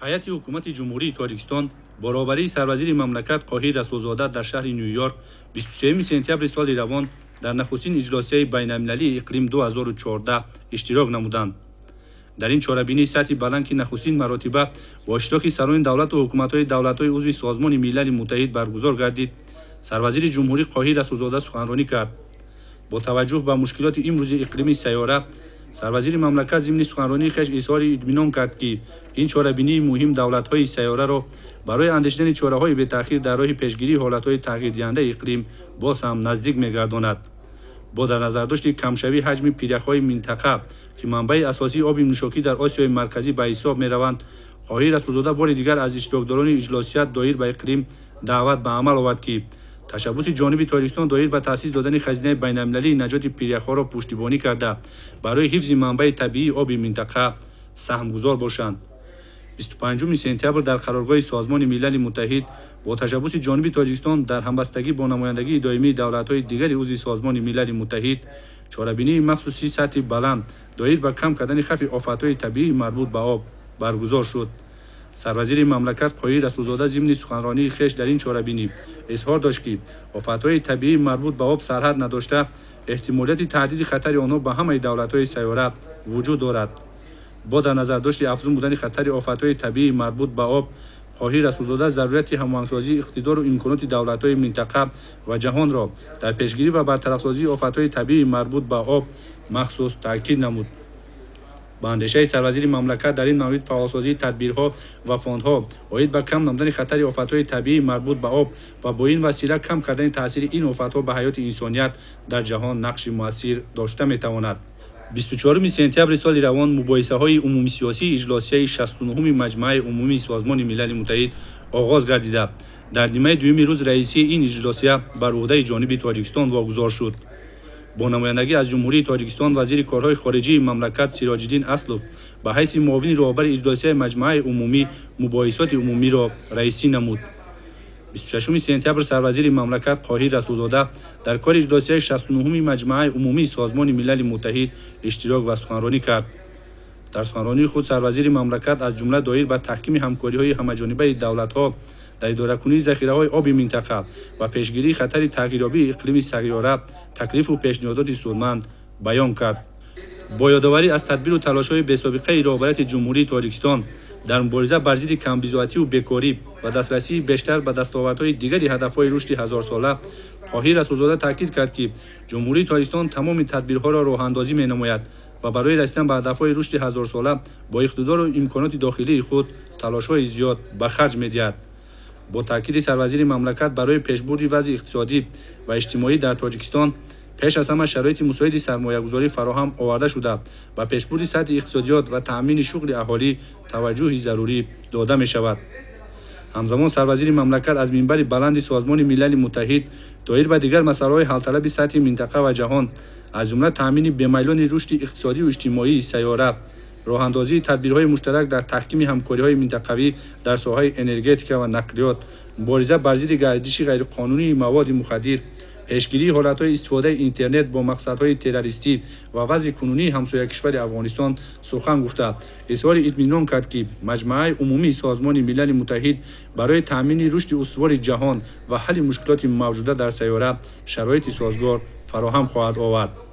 Ҳайати ҳукумати Ҷумҳурии Тоҷикистон бо роҳбарии сарвазири мамлакат Қоҳир Расулзода дар шаҳри Ню-Йорк 23 сентябри соли равон дар нахустин иҷлосияи байналмилалии иқлим 2014 иштирок намуданд. Дар ин чорабинии сатҳи баланд, ки нахустин маротиба бо иштироки сарони давлату ҳукуматҳои давлатҳои узви Созмони Милали Муттаҳид баргузор гардид, сарвазири ҷумҳурӣ Қоҳир Расулзода суханронӣ кард. Бо таваҷҷӯҳ ба мушкилоти имрӯзи иқлими сайёра, сарвазири мамлакат зимни суханронии хеш изҳори итминон кард, ки ин чорабинии муҳим давлатҳои сайёраро барои андешидани чораҳои бетаъхир дар роҳи пешгирии ҳолатҳои тағйирдиҳандаи иқлим боз ҳам наздик мегардонад. Бо дар назардошти камшавии ҳаҷми пиряхҳои минтақа, ки манбаи асосии оби нӯшокӣ дар Осиёи Марказӣ ба ҳисоб мераванд, Қоҳир Расулзода бори дигар аз иштирокдорони иҷлосия доир ба иқлим даъват ба амал овард, ки ташаббуси ҷониби Тоҷикистон доир ба таъсис додани хазинаи байналмилалии наҷоти пиряхҳоро пуштибонӣ карда, барои ҳифзи манбаи табиии оби минтақа саҳмгузор бошанд. 25 сентябр дар қароргоҳи Созмони Милали Муттаҳид бо ташаббуси ҷониби Тоҷикистон дар ҳамбастагӣ бо намояндагии доимии давлатҳои дигари узви Созмони Милали Муттаҳид чорабинии махсуси сатҳи баланд доир ба кам кардани хавфи офатҳои табиии марбут ба об баргузор шуд. Сарвазири мамлакат Қоҳир Расулзода зимни суханронии хеш дар ин чорабинӣ изҳор дошт, ки офатҳои табиии марбут ба об сарҳад надошта, эҳтимолияти таҳдиди хатари онҳо ба ҳамаи давлатҳои сайёра вуҷуд дорад. Бо дар назардошти афзун будани хатари офатҳои табиии марбут ба об, Қоҳир Расулзода зарурияти ҳамоҳангсозии иқтидору имконоти давлатҳои минтақа ва ҷаҳонро дар пешгирӣ ва бартарафсозии офатҳои табиии марбут ба об махсус таъкид намуд. Ба андешаи сарвазири мамлакат, дар ин маврид фаъолсозии тадбирҳо ва фондҳо оид ба кам намудани хатари офатҳои табиии марбут ба об ва бо ин васила кам кардани таъсири ин офатҳо ба ҳаёти инсоният дар ҷаҳон нақши муассир дошта метавонад. 24 сентябри соли равон мубоҳисаҳои умумисиёсии иҷлосияи 69-уми Маҷмааи умумии Созмони Милали Муттаҳид оғоз гардида, дар нимаи дуюми рӯз раисии ин иҷлосия бар ӯҳдаи ҷониби Тоҷикистон вогузор шуд. Бо намояндагӣ аз Ҷумҳурии Тоҷикистон вазири корҳои хориҷии мамлакат Сироҷиддин Аслов ба ҳайси муовини роҳбари иҷлосияи Маҷмааи умумӣ мубоҳисоти умумиро раисӣ намуд. 26 сентябр сарвазири мамлакат Қоҳир Расулзода дар кори иҷлосияи 69-уми Маҷмааи умумии Созмони Милали Муттаҳид иштирок ва суханронӣ кард. Дар суханронии худ сарвазири мамлакат аз ҷумла доир ба таҳкими ҳамкориҳои ҳамаҷонибаи давлатҳо дар идоракунии захираҳои оби минтақа ва пешгирии хатари тағйирёбии иқлими сайёра таклифу пешниҳодоти судманд баён кард. Бо ёдоварӣ аз тадбиру талошҳои бесобиқаи роҳбарияти Ҷумҳурии Тоҷикистон дар мубориза бар зидди камбизоативу бекорӣ ва дастрасии бештар ба дастовардҳои дигари ҳадафҳои рушди ҳазорсола, Қоҳир Расулзода таъкид кард, ки Ҷумҳурии Тоҷикистон тамоми тадбирҳоро роҳандозӣ менамояд ва барои расидан ба ҳадафҳои рушди ҳазорсола бо иқтидору имконоти дохилии худ талошҳои зиёд ба харҷ медиҳад. Бо таъкиди сарвазири мамлакат, барои пешбурди вазъи иқтисодӣ ва иҷтимоӣ дар Тоҷикистон пеш аз ҳама шароити мусоиди сармоягузорӣ фароҳам оварда шуда, ба пешбурди сатҳи иқтисодиёт ва таъмини шуғли аҳолӣ таваҷҷӯҳи зарурӣ дода мешавад. Ҳамзамон сарвазири мамлакат аз минбари баланди Созмони Милали Муттаҳид доир ба дигар масъалаҳои ҳалталаби сатҳи минтақа ва ҷаҳон, аз ҷумла таъмини бемайлони рушди иқтисодию иҷтимоии сайёра, роҳандозии тадбирҳои муштарак дар таҳкими ҳамкориҳои минтақавӣ дар соҳаи энергетика ва нақлиёт, мубориза бар зидди гардиши ғайриқонунии маводи мухаддир, пешгирии ҳолатҳои истифодаи интернет бо мақсадҳои террористӣ ва вазъи кунунии ҳамсоякишвари Афғонистон сухан гуфта, изҳори итминон кард, ки Маҷмааи умумии Созмони Милали Муттаҳид барои таъмини рушди устувори ҷаҳон ва ҳалли мушкилоти мавҷуда дар сайёра шароити созгор фароҳам хоҳад овард.